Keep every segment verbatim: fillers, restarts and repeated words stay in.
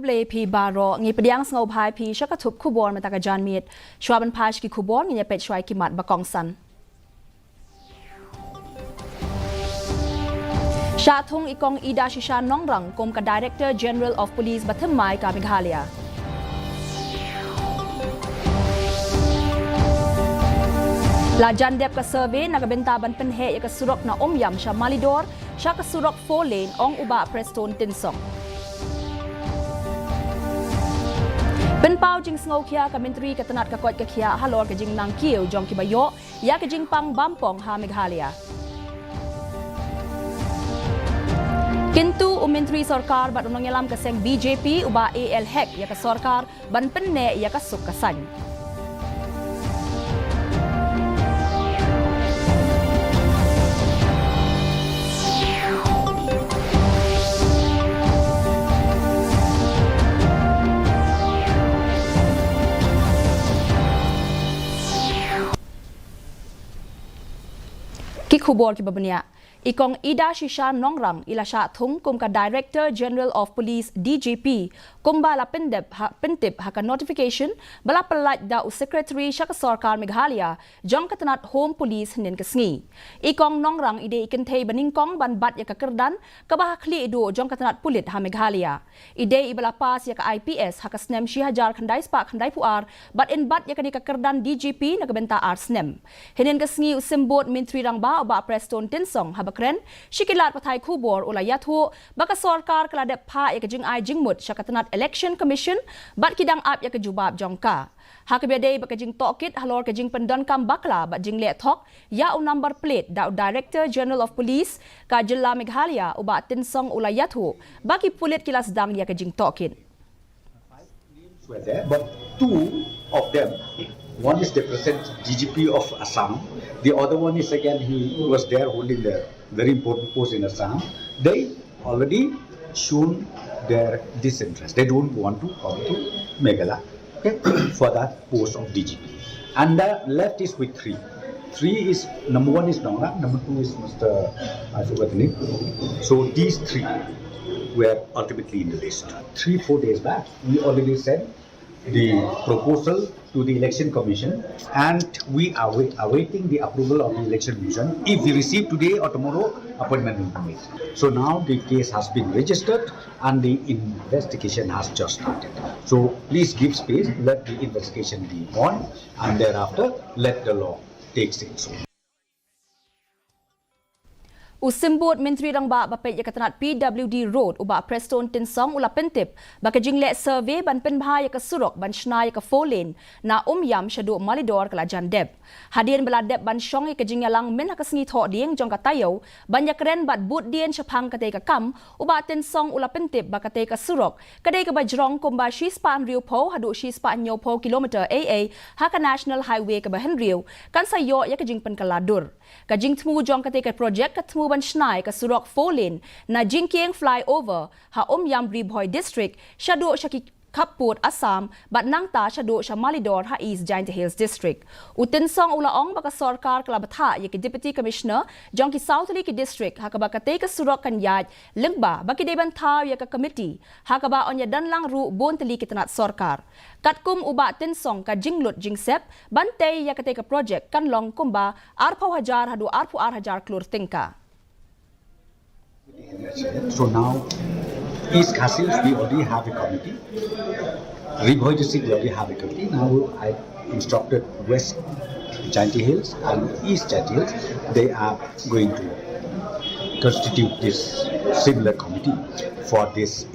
Khublei phi baroh, ngi pdiang sngewbha ïa phi sha ka thup khubor mynta ka janmiet. Shuwa ban phai sha ki khubor, ngin ïa peit shuwa ïa ki mat ba kongsan. Shah thung i Kong Idashisha Nongrang kum ka Director General of Police ba thymmai ka Meghalaya. La jan dep ka survey na ka bynta ban pynheh ïa ka surok na Umiam sha Malidor sha ka surok four lane, ong u Bah Prestone Tynsong. Pynpaw jingsngewkhia ka Myntri ka tnat ka koit ka khiah halor ka jingnang kiew jong kiba ïoh ïa ka jingpang bampong ha Meghalaya. Kyntu u Myntri Sorkar bad u nongïalam ka seng B J P u Bah A L Hek ïa ka sorkar ban pynneh ïa ka suk ka saiñ. Ki khubor kiba bniah. I Kong Idashisha Nongrang i la shah thung kum ka Director General of Police, D G P, kumba la pyndep ha, pyntip ha ka notification ba la pyllait da u Secretary sha ka sorkar Meghalaya jong ka tnat Home Police hynnin ka sngi. I Kong Nongrang i dei i kynthei ba nyngkong ban bat ïa ka kyrdan kaba ha khlieh duh jong ka tnat pulit ha Meghalaya. I dei iba la pass ïa ka I P S ha ka snem shi hajar khyndai spah khyndai phew ar bad in bat ïa kane ka kyrdan D G P na ka bynta ar snem. Hynnin ka sngi u Symbud Myntri Rangbah u Bah Prestone Tynsong haba kren sha ki lad pathai khubor u la ïathuh ba ka sorkar ka la dep phah ïa ka jingai jingmut sha ka tnat Election Commission bad ki dang ap ïa ka jubab jong ka. Ha kaba ïadei bad ka jingtohkit halor ka jingpyndonkam bakla bad jingleh thok ïa u number plate da u Director General of Police ka jylla Meghalaya u Bah Tynsong u la ïathuh ba ki pulit ki la sdang ïa ka jingtohkit. Were there, but two of them, one is the present D G P of Assam, the other one is again he was there holding the very important post in Assam. They already shown their disinterest. They don't want to come to Meghalaya, okay, for that post of D G P. And the left is with three. Three is, number one is Nongrang, number two is Mister I forgot the name. So these three were ultimately in the list. Three, four days back, we already sent the proposal to the Election Commission and we are wait, awaiting the approval of the Election Commission. If we receive today or tomorrow, appointment will be made. So now the case has been registered and the investigation has just started. So please give space, let the investigation be on and thereafter let the law take its own. U Symbud Myntri Rangbah ba peit ïa ka tnat P W D Road u Bah Prestone Tynsong u la pyntip ba ka jingleh survey ban pynbha ïa ka surok ban shna ïa ka four lane na Umiam shaduh Malidor ka la jan dep. Hadien ba la dep ban shong ïa ka jingïalang mynta ka sngi Thohdieng jong ka taïew ban ïakren bad bud dien shaphang katei ka kam, u Bah Tynsong u la pyntip ba katei ka surok ka dei kaba jrong kumba shispah hynriewphew haduh shispah hynñiewphew kilometer ei ei ha ka National Highway kaba hynriew, kan sa ïoh ïa ka jingpynkylla dur. Ka jingthmu jong katei ka projek ka thmu ban shna ïa ka surok four lane na jingkieng flyover ha Umiam Ri Bhoi District shaduh sha ki khappud Assam bad nangta shaduh sha Malidor ha East Jaintia Hills District. U Tynsong u la ong ba ka sorkar ka la bthah ïa ki Deputy Commissioner jong ki saw tylli ki district ha kaba katei ka surok kan ïaid lyngba ba ki dei ban thaw ïa ka committee ha kaba yn ïadon lang ruh bun tylli ki tnat sorkar. Katkum u Bah Tynsong ka jinglut jingsep ban tei ïa katei ka projek kan long kumba arphew hajar haduh arphew ar hajar klur tyngka. So now, East Khasi Hills, we already have a committee. Ri Bhoi District, we already have a committee. Now I instructed West Jaintia Hills and East Jaintia Hills. They are going to constitute this similar committee for this.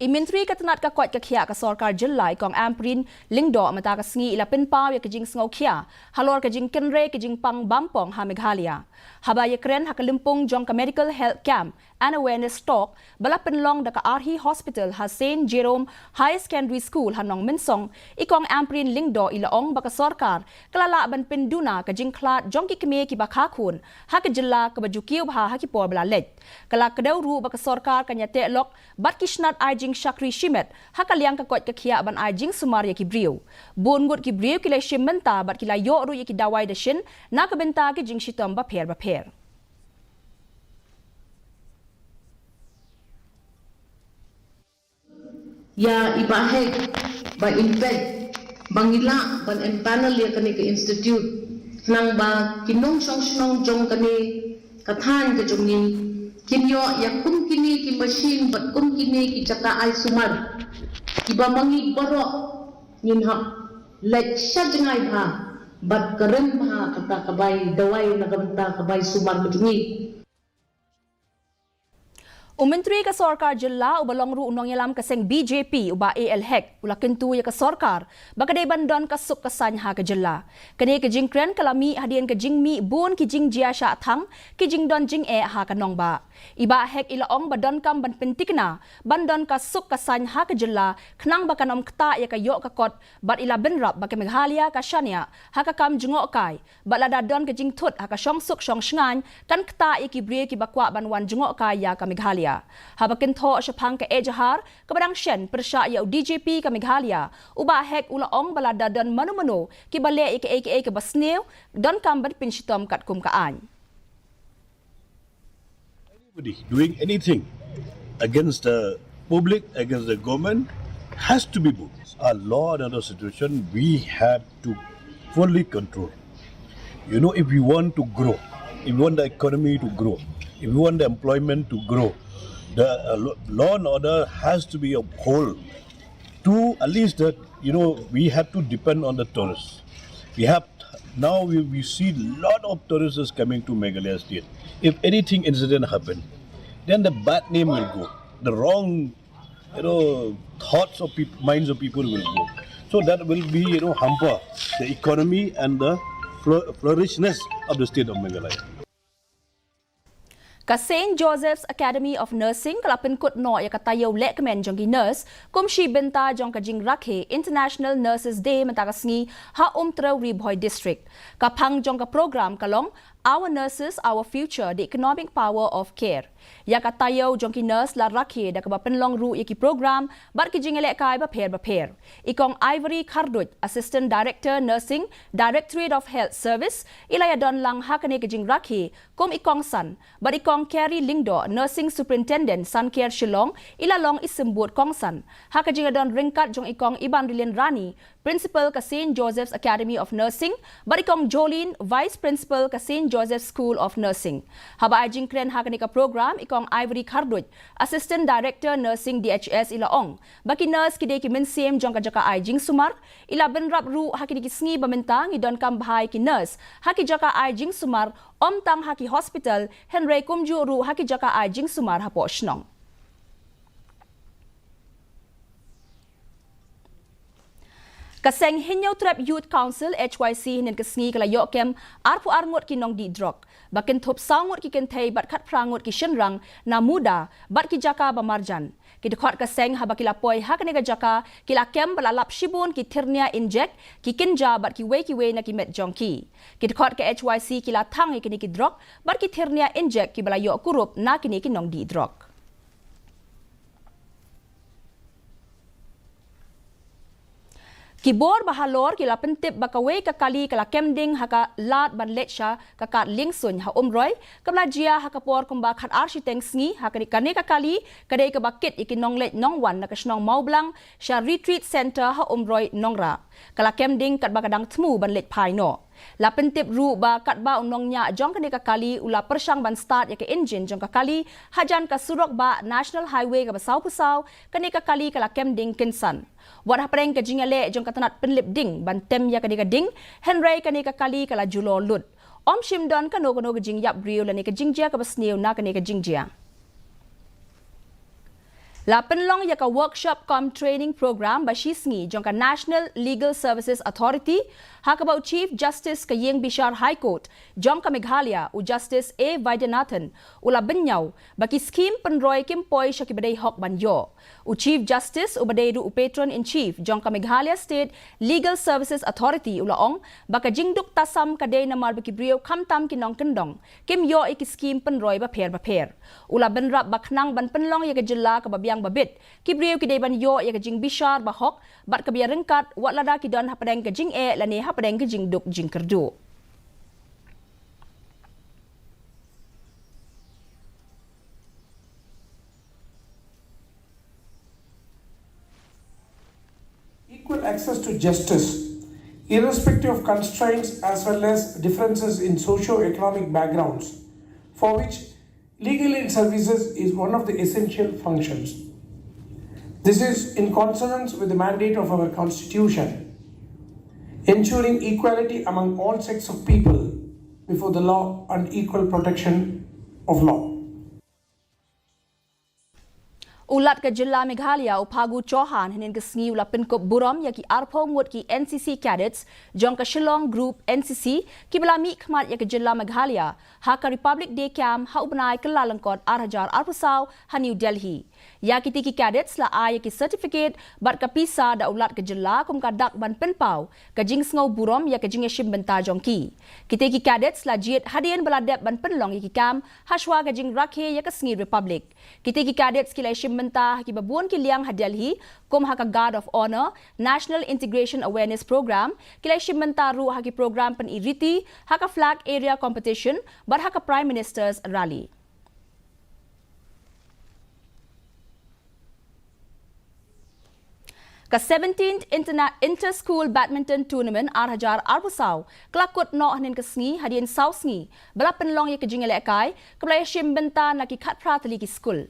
I Myntri ka tnat ka koit ka khiah ka sorkar jylla i Kong Ampareen Lyngdoh mynta ka sngi i la pynpaw ïa ka jingsngewkhia halor ka jingkynrei ka jingpang bampong ha Meghalaya. Haba ïakren ha ka lympung jong ka Medical Health Camp and Awareness Talk ba la pynlong da ka Arhi Hospital ha Saint Jerome Higher Secondary School ha Nongmynsong, i Kong Ampareen Lyngdoh i la ong ba ka sorkar ka la lah ban pynduna ka jingkhlad jong ki kmie kiba kha khun ha ka jylla kaba ju kiew bha ha ki por ba la leit. Ka la kdew ruh ba ka sorkar kan ïateh lok bad ki snat ai jingshakri shimet ha ka liang ka koit ka khiah ban ai jingsumar ïa ki briew. Bun ngut ki briew ki la shim bynta bad ki la ïoh ruh ïa ki dawai dashin na ka bynta ki jingshitom bapher bapher. Ïa i Bah Hek ba in peit ba ngi lah ban empanel ïa kane ka institute, khnang ba ki nongshong shnong jong kane ka thaiñ ka jong ngi kin ïoh ïa kum kine ki machine bad kum kine ki jaka ai sumar kiba ma ngi baroh ngin hap leit sha jngai bha bad kren bha kata ka bai dawai na ka bynta ka bai sumar ka jong ngi. U Myntri ka Sorkar Jylla uba long ruh u nongïalam ka seng B J P u Bah A L Hek u la kyntu ïa ka sorkar ba ka dei ban don ka suk ka saiñ ha ka jylla. Kane ka jingkren ka la mih hadien ka jingmih bun ki jingjia shah thang, ki jingdon jingeh ha ka nongbah. I Bah Hek i la ong ba donkam ban pyntikna ban don ka suk ka saiñ ha ka jylla khnang ba kan ym ktah ïa ka ïoh ka kot, bad i la bynrap ba ka Meghalaya ka shaniah ha ka kam jngohkai, bad lada don ka jingthut ha ka shongsuk shongshngaiñ kan ktah ïa ki briew kiba kwah ban wan jngohkai ïa ka Meghalaya. Haba kynthoh shaphang ka ejahar kaba dang shen pyrshah ïa u D G P ka Meghalaya, u Bah Hek u la ong ba lada don mano mano kiba leh ïa kaei kaei kaba sniew, donkam ban pynshitom katkum ka aiñ. Anybody doing anything against the public, against the government, has to be booked. A law and order situation, we have to fully control. You know, if we want to grow, if we want the economy to grow, if we want the employment to grow, the uh, lo- law and order has to be upheld. To at least that, you know, we have to depend on the tourists. We have now we, we see a lot of tourists coming to Meghalaya state. If anything incident happen, then the bad name will go, the wrong, you know, thoughts of people, minds of people will go. So that will be, you know, hamper the economy and the flour- flourishness of the state of Meghalaya. Ka Saint Joseph's Academy of Nursing ka la pynkut noh ïa ka taïew lehkmen jong ki nurse kum shi bynta jong ka jingrakhe International Nurses Day mynta ka sngi ha Umtrew Ri Bhoi District. Ka phang jong ka program ka long Our Nurses, Our Future, the Economic Power of Care. Ïa ka taïew jong ki nurse la rakhe da kaba pynlong ruh ïa ki program bad ki jingïalehkai bapher bapher. I Kong Ivory Kharduit, Assistant Director Nursing, Directorate of Health Service, i la ïadon lang ha kane ka jingrakhe kum i kongsan, bad i Kong Carrie Lyngdoh, Nursing Superintendent, Sankhiar Shillong, i la long i symbud kongsan. Ha ka jingïadon ryngkat jong i Kong Ibanrilian Rani, Principal ka Saint Joseph's Academy of Nursing, bad i Kong Jolene, Vice Principal ka Saint Joseph's School of Nursing. Haba ai jingkren ha kane ka program, i Kong Ivory Kharduit, Assistant Director Nursing D H S, i la ong ba ki nurse ki dei ki mynsiem jong ka jaka ai jingsumar. I la bynrap ruh ha kine ki sngi ba mynta ngi donkam bha ïa ki nurse ha ki jaka ai jingsumar, ym tang ha ki hospital, hynrei kumjuh ruh ha ki jaka ai jingsumar hapoh shnong. Ka seng Hynñiewtrep Youth Council, H Y C, hynnin ka sngi ka la ïoh kem arphew ar ngut ki nongdih drok, ba kynthup saw ngut ki kynthei bad khatphra ngut ki shynrang na Muda bad ki jaka ba marjan. Ki dkhot ka seng haba ki la poi ha kane ka jaka ki la kem ba la lap shibun ki thyrnia injek, ki kynja bad kiwei kiwei na ki met jong ki. Ki dkhot ka H Y C ki la thang ïa kine ki drok bad ki thyrnia injek kiba la ïoh kurup na kine ki nongdih drok. Ki bor ba halor ki la pyntip ba kawei ka kali ka la kem ding ha ka lad ban leit sha ka kad liengsuiñ ha Umroi, kaba la jia ha ka por kumba khatar shiteng sngi. Ha kane, kane ka kali ka dei kaba kit ïa ki nongleit nongwan na ka shnong Mawblang sha Retreat Centre ha Umroi Nongrah. Ka la kem ding katba ka dang thmu ban leit phai noh. La pyntip ruh ba katba u nongñiah jong kane ka kali u la pyrshang ban start ïa ka injin jong ka kali hajan ka surok bah National Highway kaba sawphew saw, kane ka kali ka la kem ding kynsan. Wat hapdeng ka jingïaleh jong ka tnat pynlip ding ban tem ïa kane ka ding, hynrei kane ka kali ka la julor lut. Ym shym don kano kano ka jingïap briew lane ka jingjia kaba sniew na kane ka jingjia. La pynlong ïa ka workshop cum training program ba shi sngi jong ka National Legal Services Authority, ha kaba u Chief Justice ka Ïing Bishar High Court jong ka Meghalaya, u Justice A Vaidyanathan, u la bynñiaw ba ki skhim pynroi kim poi sha kiba dei hok ban ïoh. U Chief Justice uba dei ruh u Patron in Chief jong ka Meghalaya State Legal Services Authority u la ong ba ka jingduk tasam ka dei namar ba ki briew khamtam ki nongkyndong kim ïoh ïa ki skhim pynroi bapher bapher. U la bynrap ba khnang ban pynlong ïa ka jylla kaba biang babit, ki briew ki dei ban ïoh ïa ka jingbishar ba hok bad kaba ïaryngkat, wat lada ki don hapdeng ka jingeh lane hapdeng ka jingduk jingkyrduh. access to justice, irrespective of constraints as well as differences in socio-economic backgrounds, for which legal aid services is one of the essential functions. This is in consonance with the mandate of our Constitution, ensuring equality among all sects of people before the law and equal protection of law. U Lat ka Jylla Meghalaya u Phagu Chauhan hynnin ka sngi u la pynkup burom ïa ki arphew ngut ki N C C cadets jong ka Shillong Group N C C kiba la mih khmat ïa ka Jylla Meghalaya ha ka Republic Day Camp ha u bnai Kyllalyngkot ar hajar arphew saw ha New Delhi. Ïa kitei ki cadets la ai ïa ki certificate bad ka pisa da u Lat ka Jylla kum ka dak ban pynpaw ka jingsngew burom ïa ka jingïashim bynta jong ki. Kitei ki cadets la jied hadien ba la dep ban pynlong ïa ki camp hashwa ka jingrakhe ïa ka sngi Republic. Kitei ki cadets ki la ïashim bynta ha kiba bun ki liang ha Delhi kum ha ka Guard of Honour, National Integration Awareness Programme, ki la ïashim bynta ruh ha ki programme pynriti, ha ka Flag Area Competition bad ha ka Prime Minister's Rally. Ka seventeenth Interna- Inter-School Badminton Tournament ar hajar arphew saw ka la kut noh hynnin ka sngi hadien saw sngi ba la pynlong ïa ka jingïalehkai kaba la ïashim bynta na ki khatphra tylli ki skul.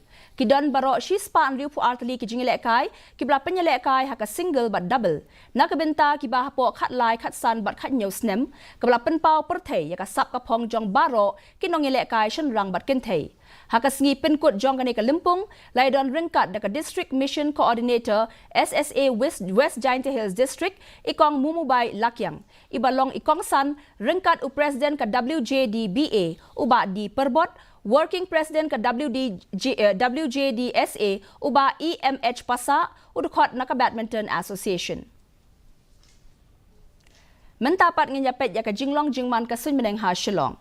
Ki don baroh shispah hynriewphew ar tylli ki jingïalehkai kiba la pynïalehkai ha ka single bad double na ka bynta kiba hapoh khatlai, khatsan bad khathynñiew snem kaba la pynpaw pyrthei ïa ka sap ka phong jong baroh ki nongïalehkai shynrang bad kynthei. Ha ka sngi pynkut jong kane ka lympung la ïadon ryngkat da ka District Mission Coordinator S S A West, West Jaintia Hills District, i Kong Mumubai Lakiang, iba long i kongsan ryngkat u President ka W J D B A u Bah D Pyrbot, Working President ka W D G, eh, W J D S A u Bah E M H Passah, u dkhot na ka Badminton Association. Mynta pat ngin ïa peit ïa ka jinglong jingman ka suiñ bneng ha Shillong.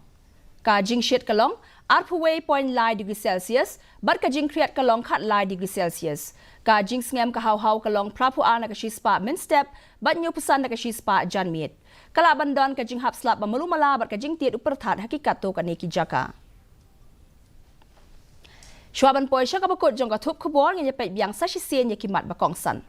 Ka jingshit ka long arphew wei point lai degree Celsius bad ka jingkhriat ka long khatlai degree Celsius. Ka jingsngem ka haw haw ka long phraphew ar na ka shispah mynstep bad hynñiewphew san na ka shispah janmiet. Ka lah ban don ka jinghap slap ba malu mala bad ka jingtied u pyrthat ha ki katto katne ki jaka. Shuwa ban poi sha kaba kut jong ka thup khubor ngin ïa peit biang sa shisien ïa ki mat ba kongsan.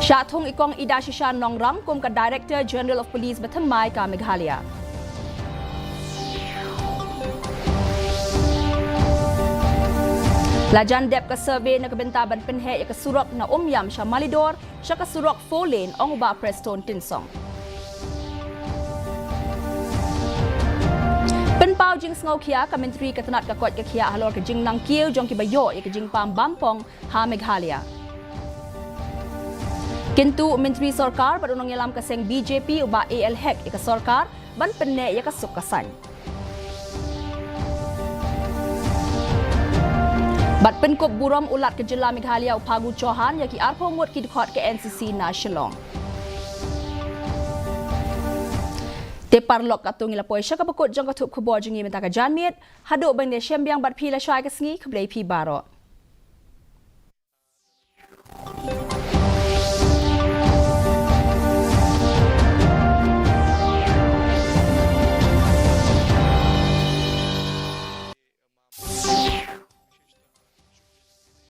Shah thung i Kong Idashisha Nongrang kum ka Director General of Police ba thymmai ka Meghalaya. La jan dep ka survey na ka bynta ban pynheh ïa ka surok na Umiam sha Malidor sha ka surok four lane, ong u Bah Prestone Tynsong. Pynpaw jingsngewkhia ka Myntri ka tnat ka koit ka khiah halor ka jingnang kiew jong kiba ïoh ïa ka jingpam bampong ha Meghalaya. Kyntu u Myntri Sorkar bad u nongïalam ka seng B J P u Bah A L Hek ïa ka sorkar ban pynneh ïa ka suk ka saiñ. Bad pynkup burom u Lat ka Jylla Meghalaya u Phagu Chauhan ïa ki arphew ngut ki dkhot ka N C C na Shillong. Te paralok, katto ngi la poi sha kaba kut jong ka thup khubor jong ngi mynta ka janmiet. Haduh ban ïashem biang bad phi lashai ka sngi, khublei phi baroh.